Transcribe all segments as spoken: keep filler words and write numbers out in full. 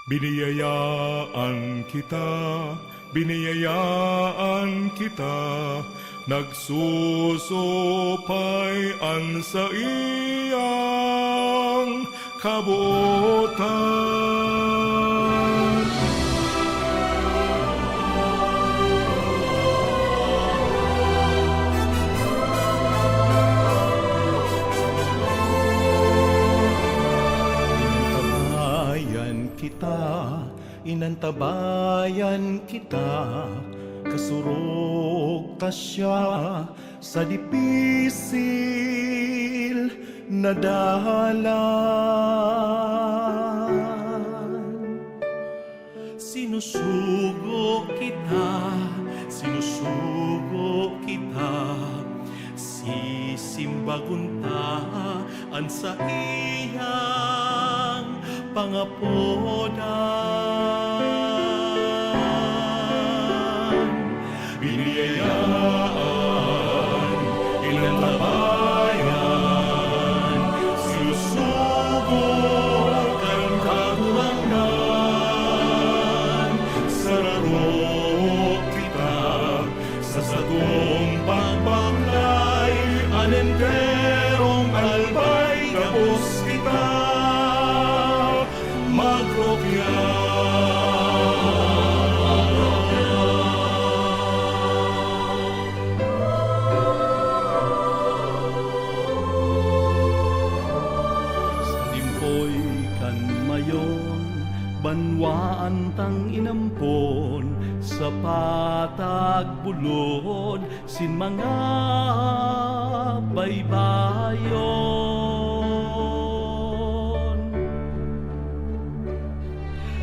Biniyayaan kita, biniyayaan kita, nagsusupay an saiyang kabotan. Inantabayan kita, inantabayan kita, kasurog ta siya sa dipisil na dalan. Sinusugo kita, sinusugo kita, sisimbagon ta an saiyang pangapodan. Biniyayaan, inantabayan, sinusugo kan Kagurangnan. Sararo kita sa satong pagbaklay, an enterong albay gabos kita magrokya. Sa limpoy kan mayon, banwaan tang inampon, sa patag bulod sin mga baybayon.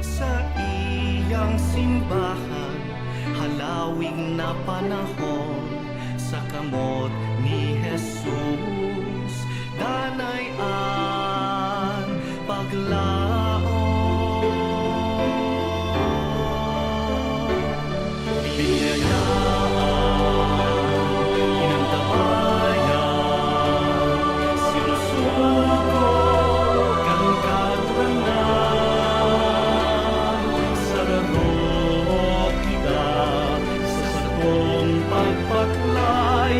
Saiyang simbahan, halawig na panahon, sa kamot ni Jesus, danay an paglaom. Biniyayaan, inantabayan, sinusugo kan Kagurangnan. Sararo kita sa satong pagbaklay,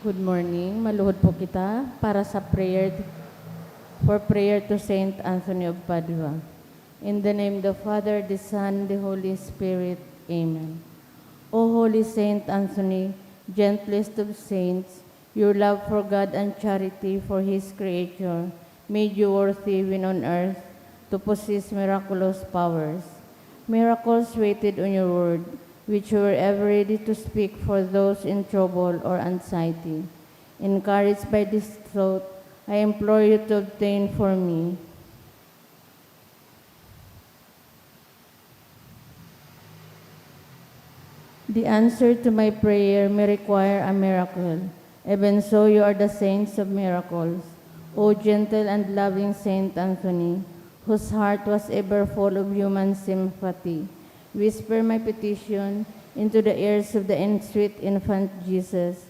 Good morning. Maluhod po kita para sa prayer, for prayer to Saint Anthony of Padua. In the name of the Father, the Son, the Holy Spirit. Amen. O Holy Saint Anthony, gentlest of saints, your love for God and charity for His creature made you worthy when on earth to possess miraculous powers. Miracles waited on your word, which you were ever ready to speak for those in trouble or anxiety. Encouraged by this thought, I implore you to obtain for me the answer to my prayer may require a miracle. Even so, you are the saints of miracles. O gentle and loving Saint Anthony, whose heart was ever full of human sympathy, whisper my petition into the ears of the in-, sweet infant Jesus,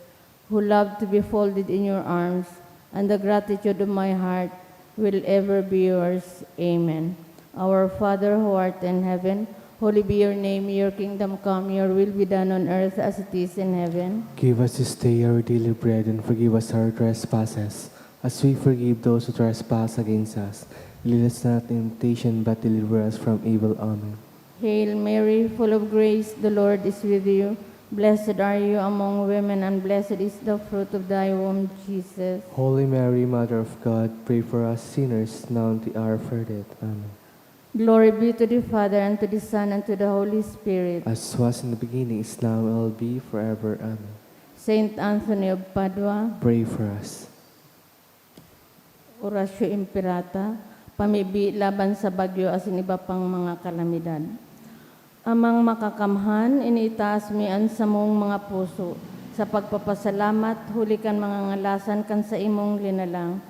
who loved to be folded in your arms, and the gratitude of my heart will ever be yours. Amen. Our Father who art in heaven, holy be your name. Your kingdom come, your will be done on earth as it is in heaven. Give us this day our daily bread, and forgive us our trespasses, as we forgive those who trespass against us. Lead us not into temptation, but deliver us from evil. Amen. Hail Mary, full of grace, the Lord is with you. Blessed are you among women, and blessed is the fruit of thy womb, Jesus. Holy Mary, Mother of God, pray for us sinners, now and at the hour of our death. Amen. Glory be to the Father, and to the Son, and to the Holy Spirit. As was in the beginning, is now, and will be forever. Amen. Saint Anthony of Padua, pray for us. Oratio Imperata, pamibi laban sa bagyo asin iba pang mga kalamidad. Amang Makakamhan, iniitaas mi an samong mga puso sa pagpapasalamat huli kan mga ngalasan kan saimong linalang,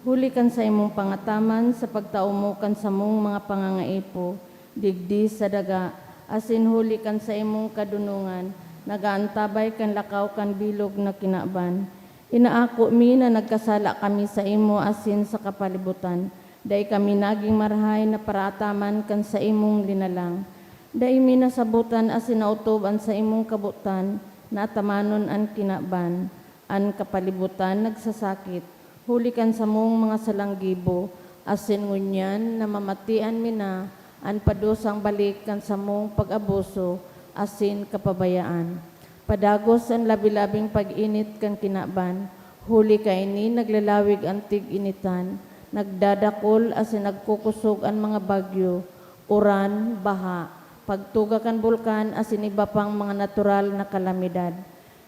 huli kan saimong pangataman sa pagtao mo kan samong mga pangangaipo digdi sa daga, asin huli kan saimong kadonongan nag-aantabay kan lakaw kan bilog na kinaban. Inaako mi na nagkasala kami saimo asin sa kapalibutan. Dai kami nagin marahay na paraataman kan saimong linalang. Dai mi nasabotan asin naotob an saimong kabotan na atamanon an kinaban. An kapalibutan nagsasakit huli kan samong mga salanggibo, asin ngunyan namamatian mi na an padusang balik kan samong pag-abuso asin kapabayaan. Padagos an labi-labing pag-init kan kinaban, huli kaini naglalawig an tig-initan, nagdadakul asin nagkukosog an mga bagyo, uran, baha, pagtuga kan bulkan asin iba pang mga natural na kalamidad.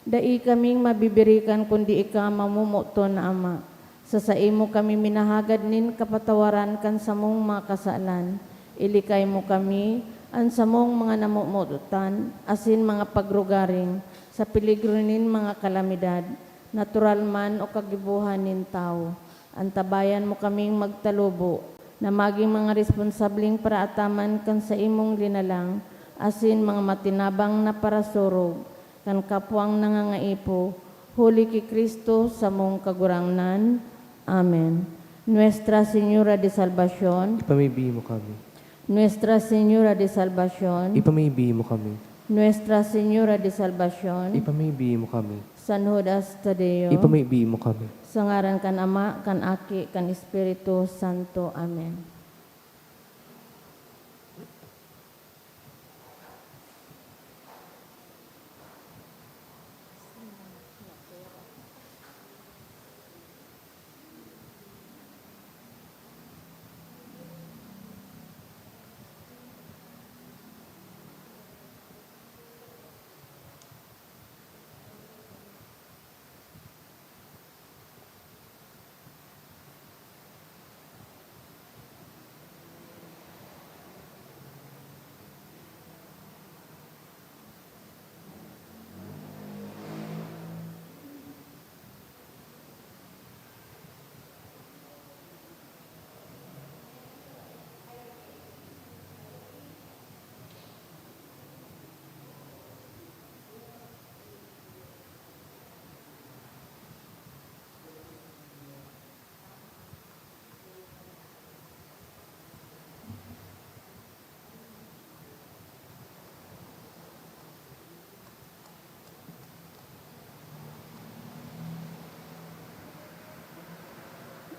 Dai kaming mabibirikan kundi ika, mamomoton na Ama. Sa saimo kami minahagad nin kapatawaran kan samong mga kasalan. Ilikay mo kami, an samong mga namomotan asin mga pagrugaring, sa peligro nin mga kalamidad, natural man o kagibohan nin tawo. Antabayan mo kaming magtalubo na magin mga responsableng paraataman kan saimong linalang asin mga matinabang na parasurog kan kapwang nangangaipo, huli ki Cristo, samong Kagurangnan. Amen. Nuestra Señora de Salvacion. Ipamibi mo kami. Nuestra Señora de Salvacion. Ipamibi mo kami. Nuestra Señora de Salvacion. Ipamibi mo kami. San Judas Tadeo. Ipamibi mo kami. Sa ngaran kan Ama, kan Aki, kan Espiritu Santo. Amen.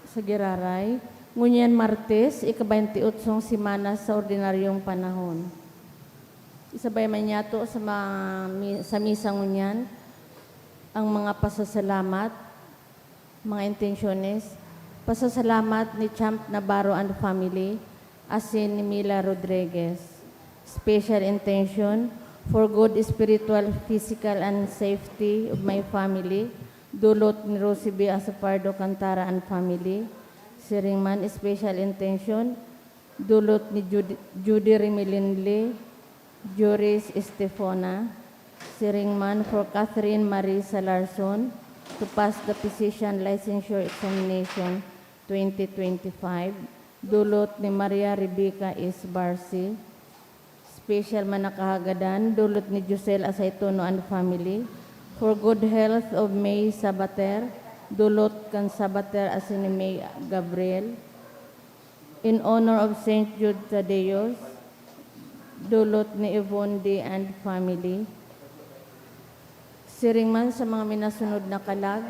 Sa giraray, ngunyan Martes, ika-baynti otsong semana sa ordinaryong panahon. Isabay man niyato sa ma-, mi-, sa misa ngunyan ang mga pasasalamat, mga intensyones. Pasasalamat ni Champ Navarro and family, asin ni Mila Rodriguez. Special intention for good spiritual, physical, and safety of my family. Dulot ni Rosie B. Asopardo Cantara and family. Siring man, special intention, dulot ni Judy, Judy Rimilinli, Joris Estefona. Siring man for Catherine Marie Salarson to pass the physician licensure examination twenty twenty-five. Dulot ni Maria Rebecca S. Barsi. Special man na kahagadan, dulot ni Josel Asaytono and family. For good health of May Sabater, dulot kan Sabater asin ni May Gabriel. In honor of Saint Jude Thaddeus, dulot ni Yvonne D. and family. Siring man sa mga minasunod na kalag,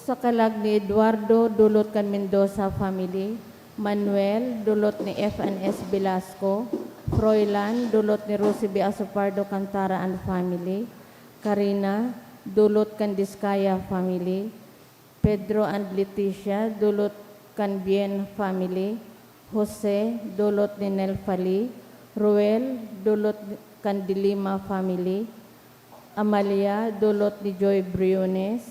sa kalag ni Eduardo, dulot kan Mendoza family. Manuel, dulot ni F and S Velasco. Froilan, dulot ni Rosie B. Asopardo Cantara and family. Karina, dulot kan Discaya family. Pedro and Leticia, dulot kan Bien family. Jose, dulot ni Nelfali. Ruel, dulot kan Dilima family. Amalia, dulot ni Joy Briones.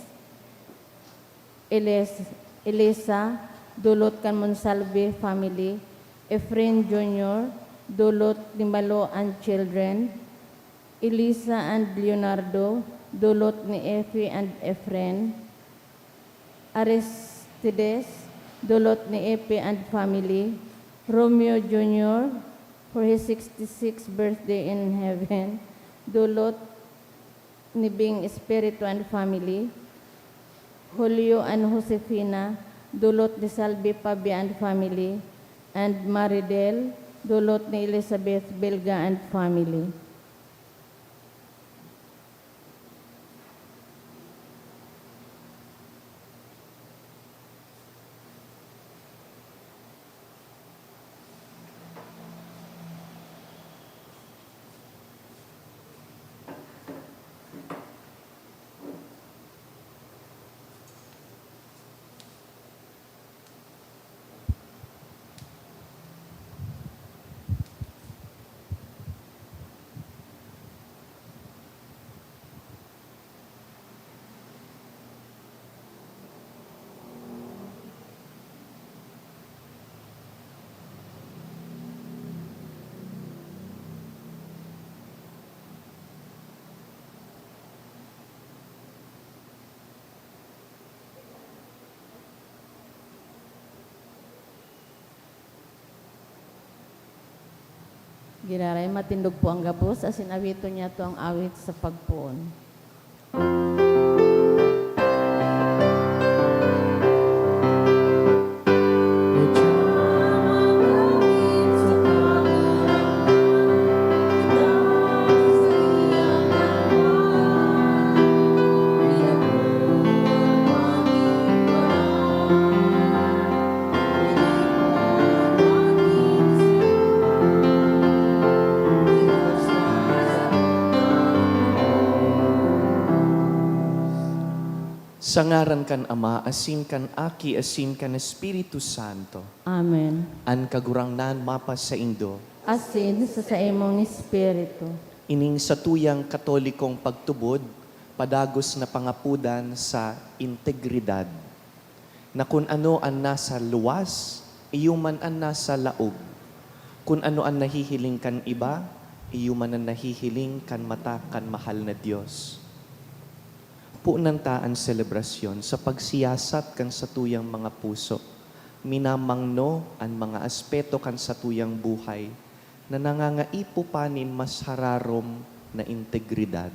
Elis-, Elisa, dulot kan Monsalve family. Efren Junior, dulot ni Malo and children. Elisa and Leonardo, dulot ni Effie and Efren. Aristides, dulot ni Effie and family. Romeo Junior, for his sixty-sixth birthday in heaven, dulot ni Bing Espiritu and family. Julio and Josefina, dulot ni Salvi Pabia and family. And Maridel, dulot ni Elizabeth Belga and family. Giraray, matindog po ang gabos, asin awiton niyato ang awit sa pagpoon. Sa ngaran kan Ama, asin kan Aki, asin kan Espiritu Santo. Amen. An Kagurangnan mapasaindo. Asin sa saimong espiritu. Ining satuyang Katolikong pagtubod, padagos na pangapodan sa integridad, na kun ano an nasa luwas, iyo man an nasa laog. Kun ano an nahihiling kan iba, iyo man an nahihiling kan mata kan mahal na Dios. Punan ta an selebrasyon sa pagsiyasat kan satuyang mga puso. Minamangno an mga aspeto kan satuyang buhay na nangangaipo pa nin mas hararom na integridad.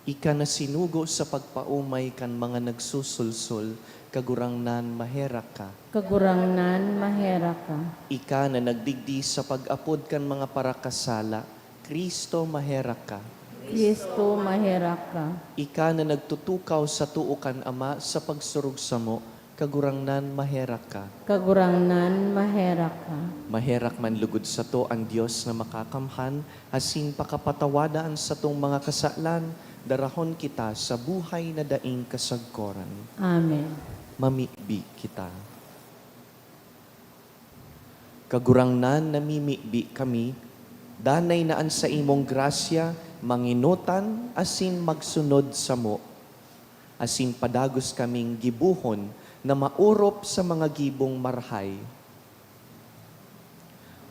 Ika na sinugo sa pagpaomay kan mga nagsusulsol, Kagurangnan, maherak ka. Kagurangnan, maherak ka. Ika na nagdigdi sa pag-apod kan mga parakasala, Cristo, maherak ka. Cristo, maherak ka. Ika na nagtutukaw sa too kan Ama sa pagsurog samo, Kagurangnan, maherak ka. Kagurangnan, maherak ka. Maherak man lugod sato an Dios na makakamhan, asin pakapatawada an satong mga kasalan, darahon kita sa buhay na daing kasagkoran. Amen. Mamibi kita. Kagurangnan, namimibi kami, danay na an saimong grasya manginotan asin magsunod samo, asin padagos kaming gibohon na maorop sa mga gibong marhay.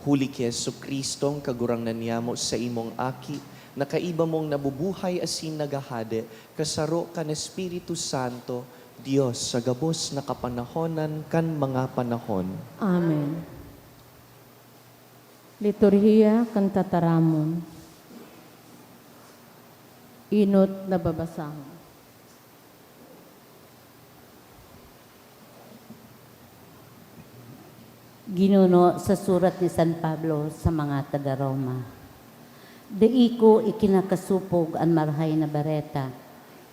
Huli ki Jesu-Cristong Kagurangnan niyamo, saimong Aki, na kaiba mong nabubuhay asin naghahade, kasaro kan Espiritu Santo, Dios sa gabos na kapanahonan kan mga panahon. Amen. Liturhiya kan Tataramon. Enot na babasahon. Ginuno sa surat ni San Pablo sa mga taga-Roma. Dai ko ikinakasopog an Marahay na Bareta.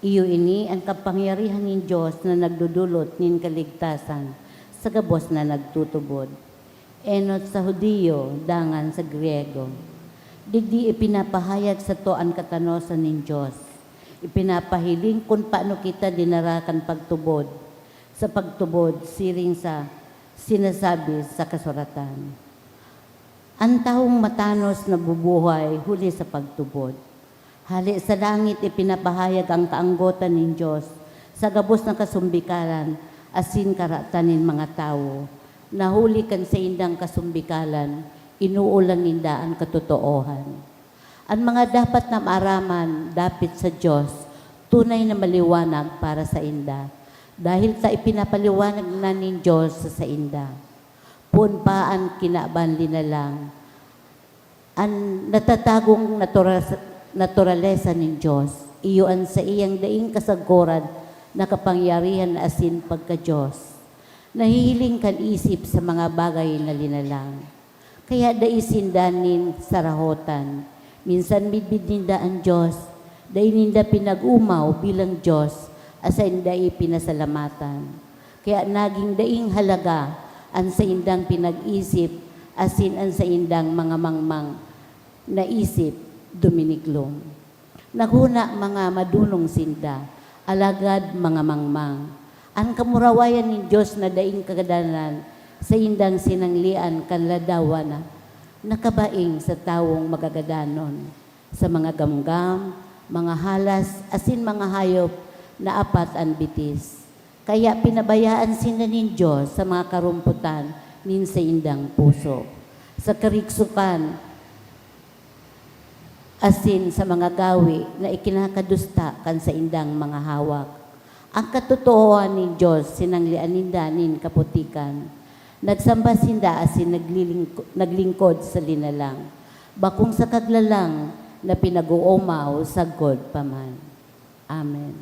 Iyo ini an kapangyarihan nin Dios na nagdodolot nin kaligtasan sa gabos na nagtutubod, enot sa Judio dangan sa Griego. Digdi ipinapahayag sato an katanosan nin Dios. Ipinapahiling kun paano kita dinara kan pagtubod, sa pagtubod siring sa sinasabi sa kasuratan. An tawong matanos nabubuhay huli sa pagtubod. Hale sa langit ipinapahayag an kaanggotan nin Dios sa gabos na kasumbikalan asin karatan nin mga tawo, na huli kan saindang kasumbikalan, inoolan ninda an katotoohan. An mga dapat na maaraman dapit sa Dios, tunay na maliwanag para sainda, dahil ta ipinapaliwanag na nin Dios sa sainda. Poon pa an kinaban linalang, an natatagong naturas-, naturalesa nin Dios, iyo an saiyang daing kasagkoran na kapangyarihan asin pagka-Dios, nahihiling kan isip sa mga bagay na linalang. Kaya dai sinda nin sarahotan. Minsan midbid ninda an Dios, dai ninda pinag-omaw bilang Dios, asin dai pinasalamatan. Kaya naging daing halaga an saindang pinag-isip asin an saindang mga mangmang na isip, duminiklom. Naghona mga madonong sinda, alagad mga mangmang. An kamurawayan nin Dios na daing kagadanan, saindang sinanglian kan ladawan na nakabaing sa tawong magagadanon, sa mga gamgam, mga halas, asin mga hayop na apat an bitis. Kaya pinabayaan sinda nin Dios sa mga karompotan nin saindang puso, sa karigsokan, asin sa mga gawi na ikinakadusta kan saindang mga hawak. Ang katotoohan nin Dios sinanglian ninda nin kaputikan. Nagsamba sinda asin naglilingko-, naglingkod sa linalang, bakong sa kaglalang na pinag-oomaw sagkod pa man. Amen.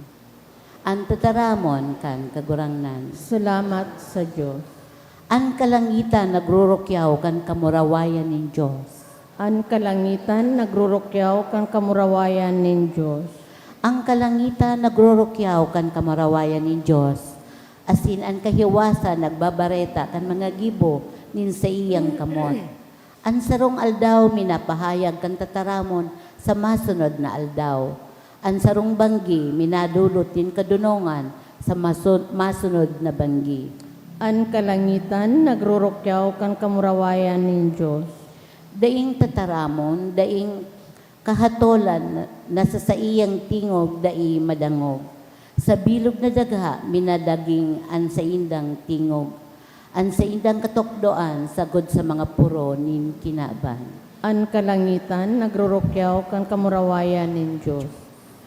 An tataramon kan Kagurangnan. Salamat sa Dios. An kalangitan nagrurukyaw kan kamurawayan nin Dios. An kalangitan nagrurukyaw kan kamurawayan nin Dios. An kalangitan nagrurukyaw kan kamurawayan nin Dios, asin an kahiwasan nagbabareta kan mga gibo nin saiyang kamot. An sarong aldaw minapahayag kan tataramon sa masunod na aldaw. An sarong banggi minadolot nin kadonongan sa masu-, masunod na banggi. An kalangitan nagrurukyaw kan kamurawayan nin Dios. Daing tataramon, daing kahatolan na sa saiyang tingog dai madangog. Sa bilog na dagha minadaging an saindang tingog, an saindang katukdoan sagkod sa mga poro nin kinaban. An kalangitan nagrurukyaw kan kamurawayan nin Dios.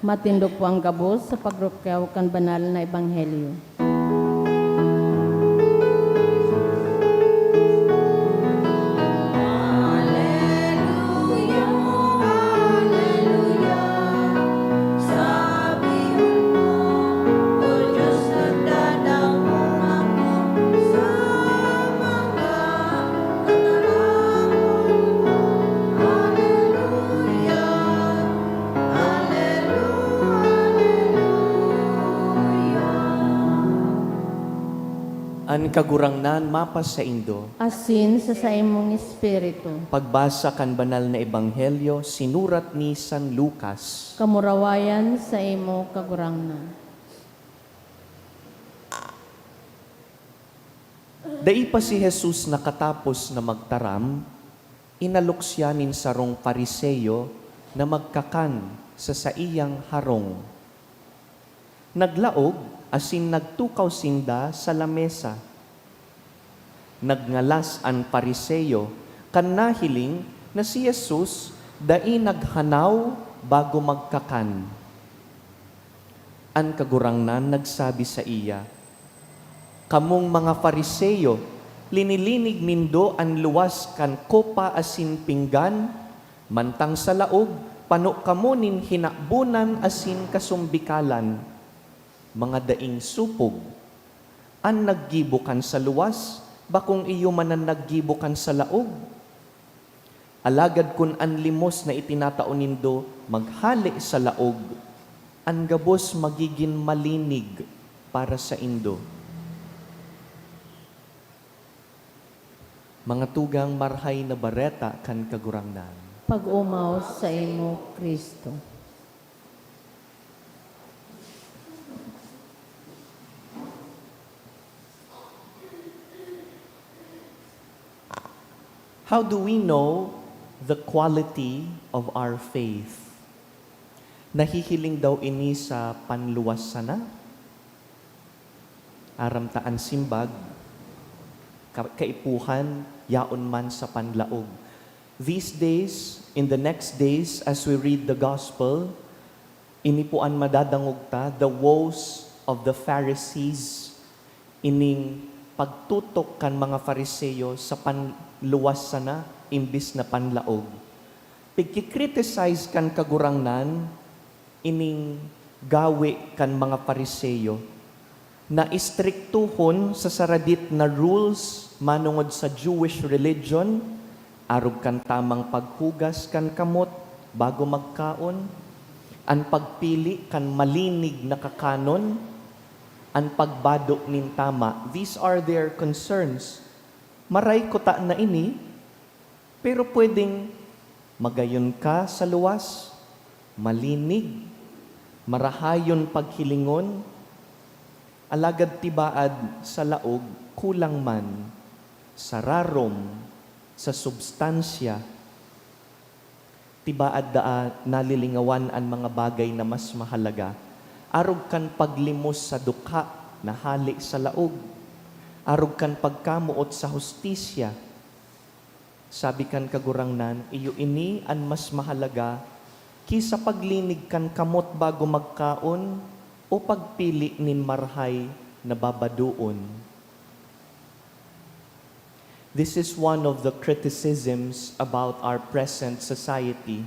Matindog po ang gabos sa pagrukyaw kan banal na ebanghelyo. Kagurangnan mapasaindo. Asin sa saimong espiritu. Pagbasa kan Banal na Ebanghelyo sinurat ni San Lucas. Kamurawayan sa imo, Kagurangnan. Dai pa si Jesus nakatapos na magtaram, inalok siya nin sarong Fariseo na magkakan sa saiyang harong. Naglaog asin nagtukaw sinda sa lamesa. Nagngalas an Fariseo kan nahiling na si Jesus dai naghanaw bago magkakan. An Kagurangnan nagsabi saiya, "Kamong mga Fariseo, linilinig nindo an luwas kan kopa asin pinggan, mantang sa laog, pano kamo nin hinabonan asin kasumbikalan. Mga daing supog! An naggibo kan sa luwas, bakong iyo man an naggibo kan sa laog. Alagad kun an limos na itinatao nindo maghale sa laog, an gabos magigin malinig para saindo." Mga tugang, Marahay na Bareta kan Kagurangnan. Pag-omaw sa imo, Kristo. How do we know the quality of our faith? Nahihiling daw ini sa panluwas sana? Aram ta an simbag, ka-, kaipuhan, yaon man sa panlaog. These days, in the next days, as we read the gospel, ini po an madadangog ta, the woes of the Pharisees, ining pagtutok kan mga Fariseo sa panluwas sana imbis na panlaog. Pigki-criticize kan Kagurangnan ining gawe kan mga Fariseo na istriktohon sa saradit na rules manongod sa Jewish religion, arog kan tamang paghugas kan kamot bago magkaon, an pagpili kan malinig na kakanon, an pagbado nin tama. These are their concerns. Maray kuta na ini, pero pwedeng magayon ka sa luwas, malinig, marahayon paghilingon, alagad tibaad sa laog kulang man, sa rarom, sa substansya, tibaad daa nalilingawan an mga bagay na mas mahalaga, arog kan paglimos sa dukha na hale sa laog, arog kan pagkamoot sa hustisya. Sabi kan Kagurangnan, iyo ini an mas mahalaga ki sa paglinig kan kamot bago magkaon o pagpili nin marahay na babadoon. This is one of the criticisms about our present society.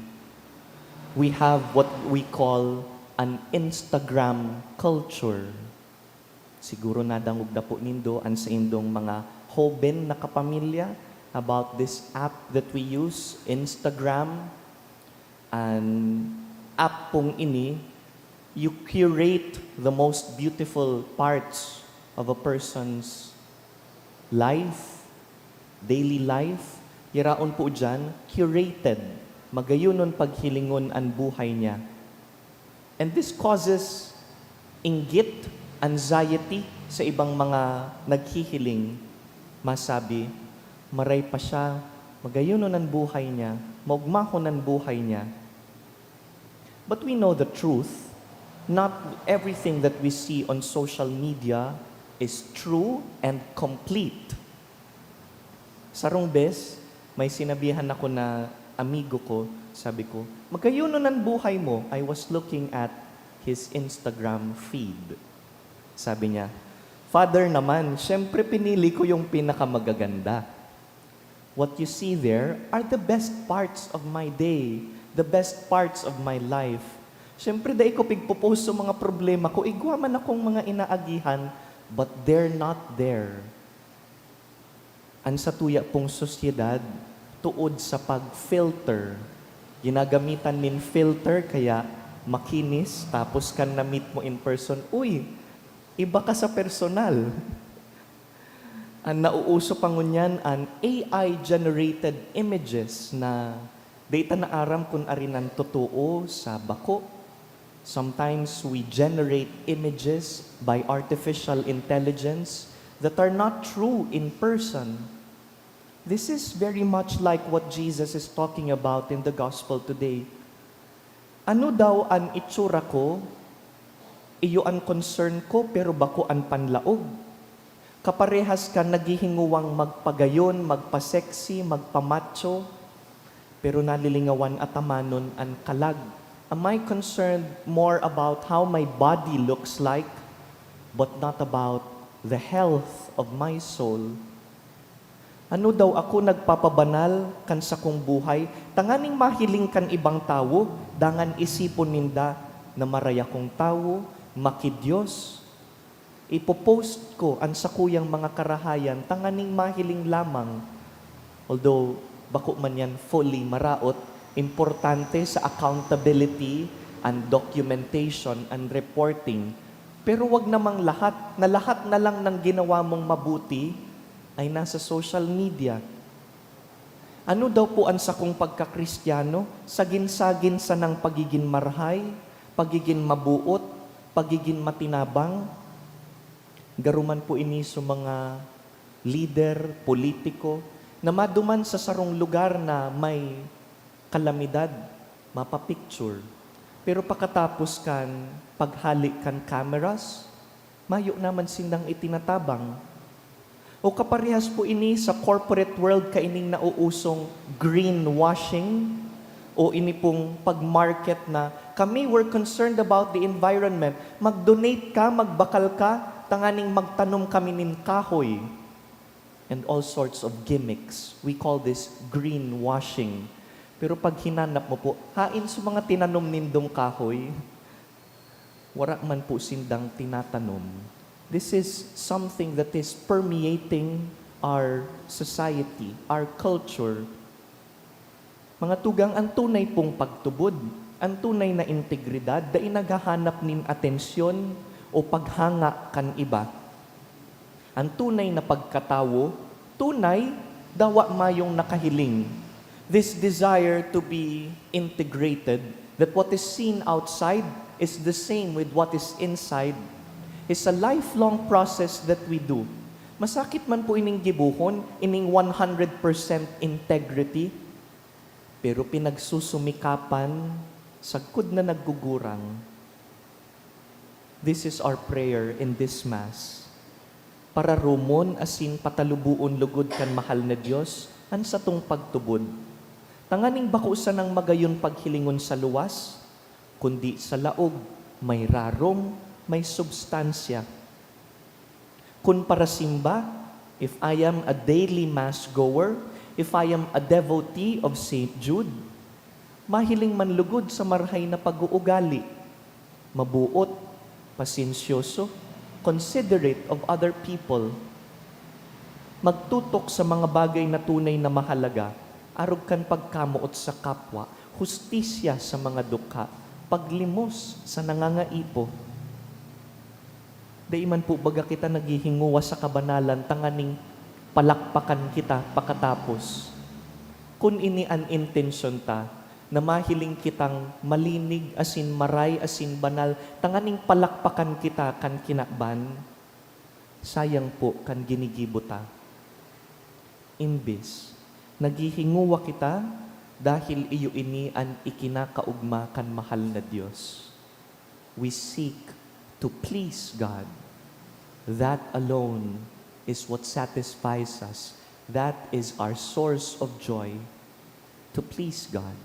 We have what we call an Instagram culture. Siguro nadangog na po nindo an saindong mga hoben na kapamilya about this app that we use, Instagram. An app pong ini, you curate the most beautiful parts of a person's life, daily life. Yaraon po diyan, curated. Magayonon paghilingon an buhay niya. And this causes inggit, anxiety sa ibang mga naghihiling. Masabi, "Maray pa siya, magayonon an buhay niya, maogmahon an buhay niya." But we know the truth. Not everything that we see on social media is true and complete. Sarong bes, may sinabihan ako na amigo ko, sabi ko, "Magayonon an buhay mo." I was looking at his Instagram feed. Sabi niya, "Father naman, syempre pinili ko yung pinakamagaganda. What you see there are the best parts of my day, the best parts of my life. Syempre, dai ko pigpopost sa mga problema ko, igwa man akong mga inaagihan, but they're not there." An satuya pong sosyedad, tood sa pag-filter. Ginagamitan nin filter, kaya makinis, tapos kan na-meet mo in person, uy, iba ka sa personal. An nauuso pa ngunyan an A I-generated images na dai ta na aram kun ari an totoo sa bako. Sometimes we generate images by artificial intelligence that are not true in person. This is very much like what Jesus is talking about in the gospel today. Ano daw an itsura ko? Iyo an concern ko, pero bako an panlaog. Kaparehas kan naghihinguwang magpagayon, magpa-sexy, magpa-macho, pero nalilingawan atamanon an kalag. Am I concerned more about how my body looks like, but not about the health of my soul? Ano daw ako nagpapabanal kan sakong buhay, tanganing mahiling kan ibang tawo, dangan isipon ninda na maray akong tawo, maki-Dios? Ipo-post ko an sakuyang mga karahayan tanganing mahiling lamang. Although bako man yan fully maraot, importante sa accountability, an documentation, an reporting. Pero wag namang lahat, na lahat na lang ng ginawa mong mabuti ay nasa social media. Ano daw po an sakong pagkakristiyano? Sagin-sagin sanang pagigin marhay, pagigin mabuot, pagigin matinabang? Garo man po ini sa mga lider, politiko, na maduman sa sarong lugar na may kalamidad, mapa-picture. Pero pakatapos kan paghale kan cameras, mayo naman sindang itinatabang. O kaparehas po ini sa corporate world kaining nauusong greenwashing o ini pong pag-market na, "Kami, we're concerned about the environment. Mag-donate ka, magbakal ka, tanganing magtanom kami nin kahoy." And all sorts of gimmicks. We call this greenwashing. Pero pag hinanap mo po, hain sa mga tinanom nindong kahoy, wara man po sindang tinatanom. This is something that is permeating our society, our culture. Mga tugang, an tunay pong pagtubod, an tunay na integridad, dai naghahanap nin atensyon o paghanga kan iba. An tunay na pagkatawo, tunay, dawa mayong nakahiling. This desire to be integrated, that what is seen outside is the same with what is inside, is a lifelong process that we do. Masakit man po ining gibohon, ining one hundred percent integrity, pero pinagsusumikapan sagkod na naggugurang. This is our prayer in this Mass. Pararomon asin pataluboon lugod kan mahal na Dios an satong pagtubod, tanganing bako sanang magayon paghilingon sa luwas, kundi sa laog, may rarom, may substansya. Kun parasimba, if I am a daily mass goer, if I am a devotee of Saint Jude, mahiling man lugod sa marhay na pag-uugali, mabuot, pasensyoso, considerate of other people. Magtutok sa mga bagay na tunay na mahalaga, arog kan pagkamoot sa kapwa, hustisya sa mga dukha, paglimos sa nangangaipo. Dai man po baga kita naghihinguwa sa kabanalan tanganing palakpakan kita pakatapos. Kun ini an intensyon ta, na mahiling kitang malinig asin maray asin banal tanganing palakpakan kita kan kinaban, sayang po kan ginigibo ta. Imbes, naghihinguwa kita dahil iyo ini an ikinakaogma kan mahal na Dios. We seek to please God. That alone is what satisfies us. That is our source of joy, to please God.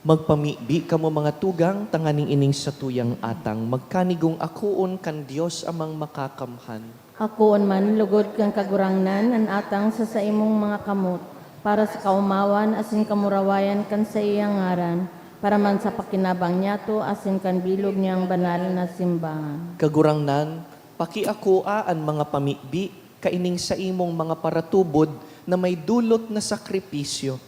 Magpamibi kamo, mga tugang, tanganing ining satuyang atang magkanigong akoon kan Dios Amang Makakamhan. Akoon man lugod kan Kagurangnan an atang sa saimong mga kamot, para sa kaomawan asin kamurawayan kan saiyang ngaran, para man sa pakinabang niyato asin kan bilog niyang banal na simbahan. Kagurangnan, pakiakoa an mga pamibi kaining saimong mga paratubod na may dulot na sakripisyo,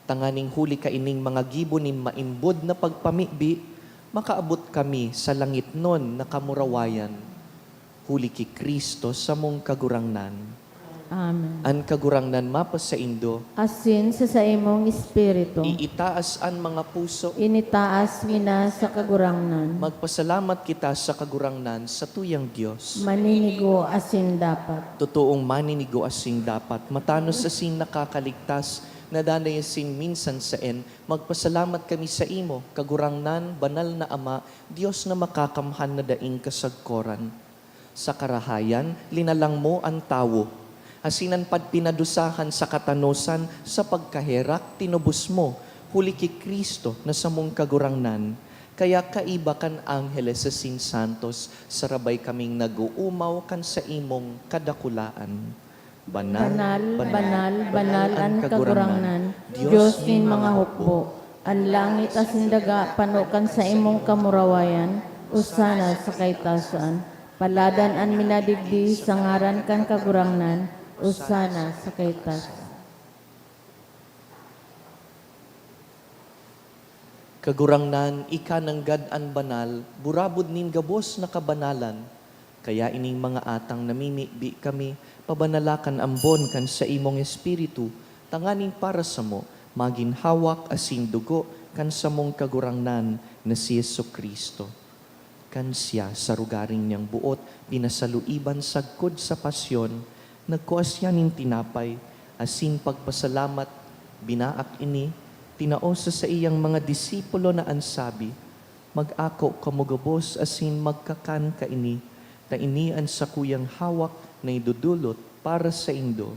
tanganing huli kaining mga gibo nin maimbod na pagpamibi, makaabot kami sa langitnon na kamurawayan. Huli ki Cristo samong Kagurangnan. Amen. An Kagurangnan mapasaindo. Asin sa saimong espiritu. Iitaas an mga puso. Initaas mi na sa Kagurangnan. Magpasalamat kita sa Kagurangnan, sa tuyang Dios. Maninigo asin dapat. Totoong maninigo asin dapat, matanos asin nakakaligtas, na danay asin minsan saen, magpasalamat kami saimo, Kagurangnan, Banal na Ama, Dios na makakamhan na daing kasagkoran. Sa karahayan, linalang mo an tawo, asin an pagpinadusahan sa katanosan sa pagkaherak tinubos mo, huli ki Cristo na samong Kagurangnan. Kaya kaiba kan angheles asin santos, sarabay kaming nag-oomaw kan saimong kadakulaan. Banal, Banal, banal, banal an Kagurangnan, Dios nin mga hukbo. An langit asin daga pano kan saimong kamurawayan, Osana sa kaitasan. Paladan an minadigdi sa ngaran kan Kagurangnan, Osana sa kaitasan. Kagurangnan, ika nanggad an banal, burabod nin gabos na kabanalan. Kaya ining mga atang namimibi kami, pabanala kan ambon kan saimong Espiritu, tanganing para samo, magin hawak asin dugo kan samong Kagurangnan na si Jesu-Cristo. Kan siya, sa rugaring niyang boot, pinasaluiban sagkod sa pasyon, nagkua siya nin tinapay, asin pagpasalamat, binaak ini, tinao sa saiyang mga disipulo na an sabi, "Mag-ako kamo gabos asin magkakan kaini, ta ini an sakuyang hawak na idodolot para saindo."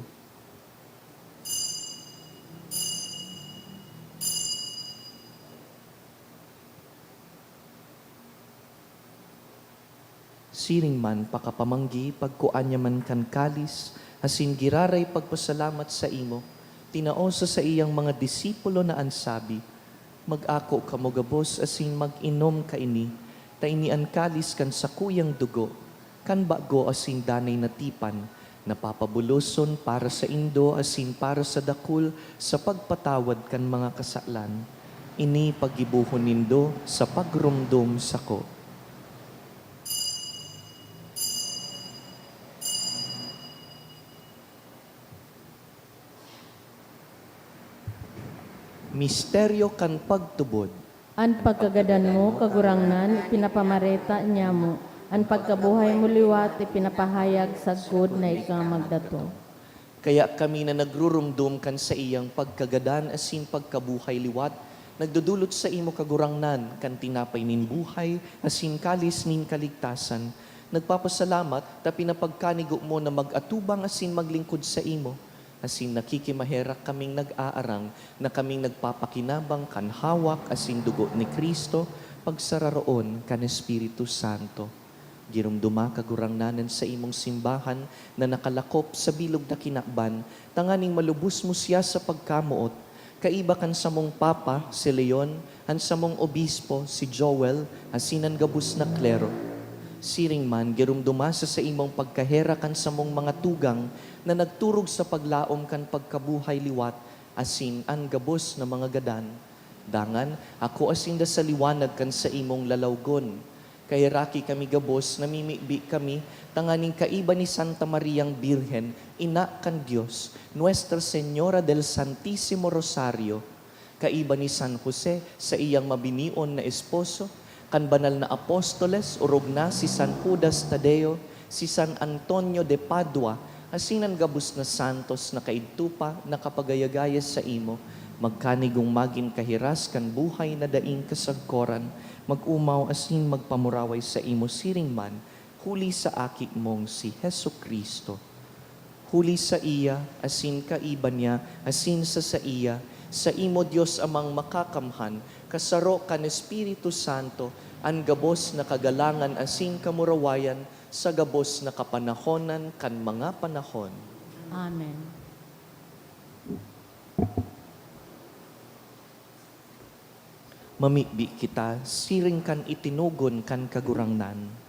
Siring man, pakapamanggi, pagkua niya man kan kalis, asin giraray pagpasalamat saimo, tinao sa saiyang mga disipulo na an sabi, "Mag-ako kamo gabos asin mag-inom kaini, ta ini an kalis kan sakuyang dugo, kan bago asin danay na tipan, na papabuloson para saindo asin para sa dakul sa pagpatawad kan mga kasalan. Ini paggibohon nindo sa pagromdom sako." Misteryo kan pagtubod. An pagkagadan mo, Kagurangnan, ipinapamareta niamo. An pagkabuhay mo liwat, ipinapahayag sagkod na ika magdatong. Kaya kami na nagruromdom kan saiyang pagkagadan asin pagkabuhay liwat, nagdodolot saimo, Kagurangnan, kan tinapay nin buhay asin kalis nin kaligtasan. Nagpapasalamat ta pinapagkanigo mo na mag-atubang asin maglingkod saimo. Asin nakikimaherak kaming nag-aarang na kaming nagpapakinabang kan hawak asin dugo ni Cristo, pagsararoon kan Espiritu Santo. Giromdoma, Kagurangnan, an saimong simbahan na nakalakop sa bilog na kinaban, tanganing malubos mo siya sa pagkamoot, kaiba kan samong Papa, si Leon, an samong Obispo, si Joel, asin an gabos na klero. Siring man, giromdoma sa saimong pagkaherak an samong mga tugang na nagturog sa paglaom kan pagkabuhay liwat asin an gabos na mga gadan. Dangan, akoa sinda sa liwanag kan saimong lalawgon. Kaheraki kami gabos, namimibi kami, tanganing kaiba ni Santa Mariang Birhen, Ina kan Dios, Nuestra Señora del Santísimo Rosario, kaiba ni San Jose, saiyang mabinion na esposo, kan banal na apostoles, orog na si San Judas Tadeo, si San Antonio de Padua, asin an gabos na santos na kaidto pa nakapagayagaya saimo, magkanigong magin kahiras kan buhay na daing kasagkoran, mag-omaw asin magpamuraway saimo siring man, huli sa Aki mong si Jesu-Cristo. Huli saiya, asin kaiba niya, asin sa saiya, Saimo, Dios Amang Makakamhan, kasaro kan Espiritu Santo, an gabos na kagalangan asin kamurawayan sa gabos na kapanahonan kan mga panahon. Amen. Mamibi kita siring kan itinugon kan Kagurangnan.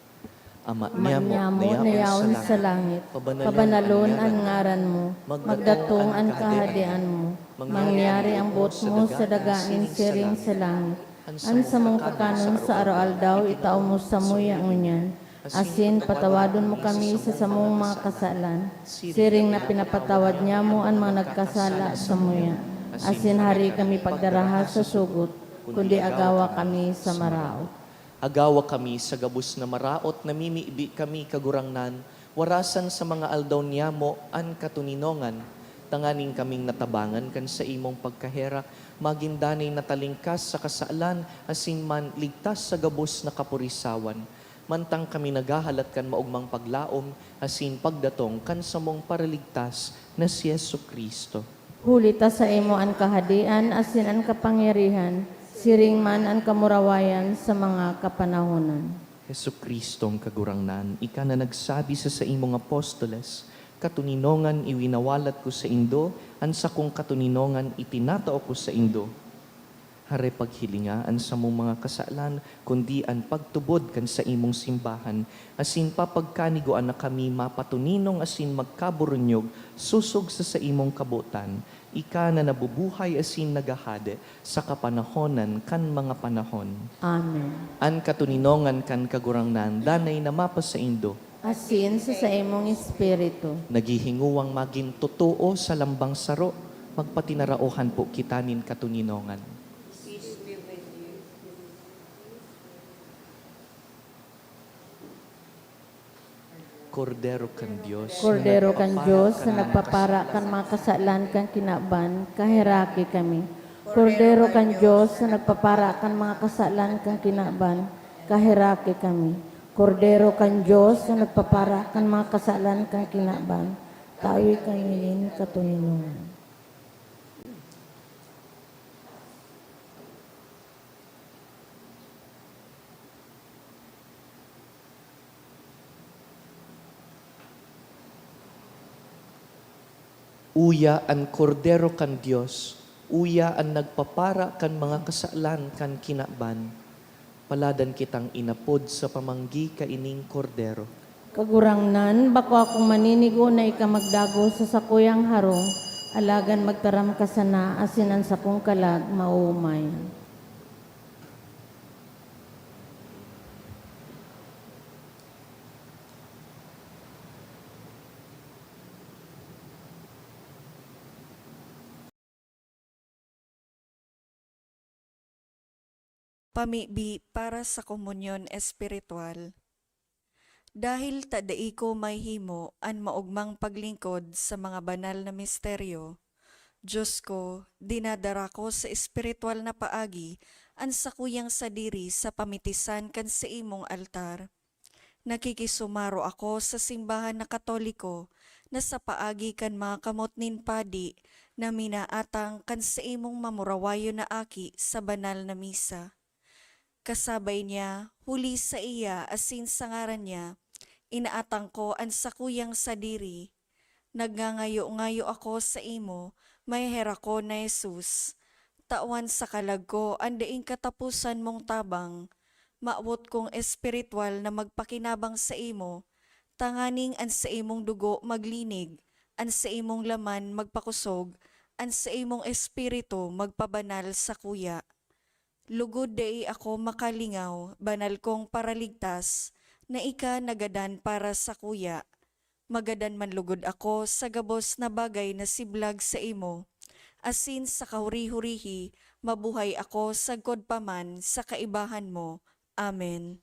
Ama Ama niamo, niamo na na yaon yaon sa sa langit, langit, pabanalon pabanalon an an ngaran ngaran mo, magdatong magdatong an an kahadean kahadean mo, mo, mangyari ang boot mo sa daga nin siring sa langit. An samong kakanon sa aroaldaw itao mo samuya ngunyan, asin patawadon mo kami sa samong mga kasalan, siring na pinapatawad niamo an mga nagkasala samuya. Asin hari kami pagdaraha sa sugot, kundi agawa kami sa maraot. Agawa kami sa gabos na maraot, namimibi kami, Kagurangnan, warasan sa mga aldaw niyamo an katoninongan, tanganing kaming natabangan kan saimong pagkaherak, magin danay na talingkas sa kasalan asin man ligtas sa gabos na kapurisawan, mantang kami naghahalat kan maogmang paglaom asin pagdatong kan samong Paraligtas na si Jesu-Cristo. Huli ta saimo an kahadean asin an kapangyarihan, siring man an kamurawayan sa mga kapanahonan. Jesu-Cristong Kagurangnan, ika na nagsabi sa saimong apostoles, "Katoninongan iwinawalat ko saindo, an sakong katoninongan itinatao ko saindo." Hare paghilinga an samong mga kasalan, kundi an pagtubod kan saimong simbahan, asin papagkanigoan na kami mapatoninong asin magkaburunyog sosog sa saimong kabotan, ika na nabubuhay asin naghahade sa kapanahonan kan mga panahon. Amen. An katoninongan kan Kagurangnan danay na mapasaindo. Asin sa saimong espiritu. Naghihingowang magin totoo sa lambang saro, magpatinaraohan po kita nin katoninongan. Kordero kan Dios, Kordero kan Dios na nagpapara kan mga kasalan kan kinaban, kaheraki kami. Kordero kan Dios na nagpapara kan mga kasalan kan kinaban, kaheraki kami. Kordero kan Dios na nagpapara kan mga kasalan kan kinaban, tawi kami nin katoninongan. Uya an Kordero kan Dios, uya an nagpapara kan mga kasalan kan kinaban. Paladan kitang inapod sa pamanggi kaining Kordero. Kagurangnan, bako akong maninigo na ika magdagos sa sakuyang harong, alagad magtaram ka sana, asin an sakong kalag maoomay. Pamibi para sa komunyon espiritual. Dahil ta dai ko mahimo an maogmang paglingkod sa mga banal na misteryo, Dios ko, dinadara ko sa espiritual na paagi an sakuyang sadiri sa pamitisan kan saimong altar. Nakikisumaro ako sa simbahan na Katoliko na sa paagi kan mga kamot nin padi na minaatang kan saimong mamurawayon na aki sa banal na misa. Kasabay niya, huli saiya asin sa ngaran niya, inaatang ko an sakuyang sadiri. Nagngangayo-ngayo ako saimo, maheherakon na Jesus, tawan sa kalag ko an daing kataposan mong tabang. Mawot kong espiritual na magpakinabang saimo, tanganing an saimong dugo maglinig, an saimong laman magpakosog, an saimong espiritu magpabanal sakuya. Lugod dai ako makalingaw, banal kong Paraligtas, na ika nagadan para sakuya. Magadan man lugod ako sa gabos na bagay na siblag saimo, asin sa kahuri-hurihi mabuhay ako sagkod pa man sa kaibahan mo. Amen.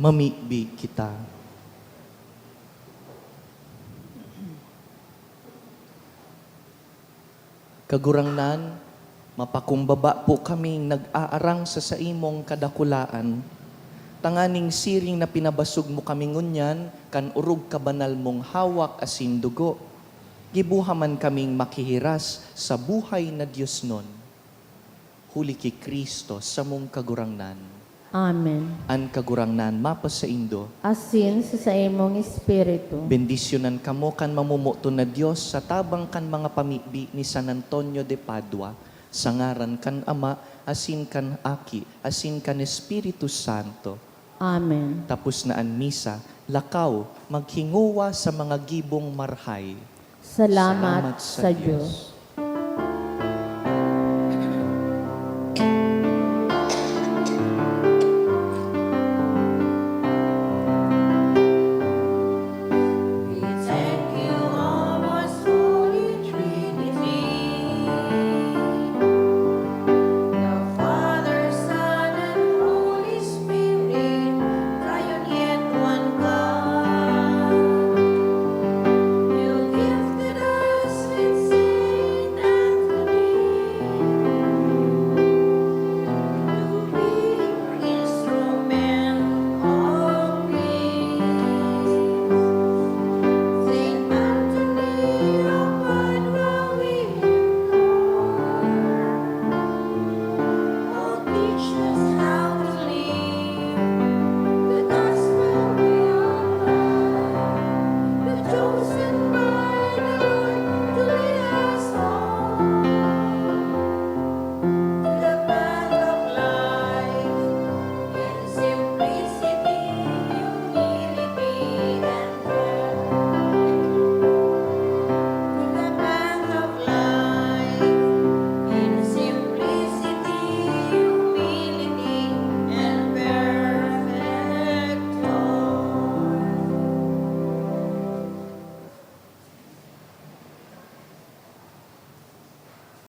Mamibi kita. Kagurangnan, mapakumbaba po kaming nag-aarang sa saimong kadakulaan, tanganing siring na pinabasog mo kami ngunyan kan orog kabanal mong hawak asin dugo. Gibuha man kaming makihiras sa buhay na diosnon. Huli ki Cristo, samong Kagurangnan. Amen. An Kagurangnan mapasaindo. Asin sa saimong espiritu. Bendisyonan kamo kan mamomoton na Dios sa tabang kan mga pamibi ni San Antonio de Padua, sa ngaran kan Ama, asin kan Aki, asin kan Espiritu Santo. Amen. Tapos na an misa, lakaw, maghingowa sa mga gibong marhay. Salamat Salamat sa sa Dios. Dios.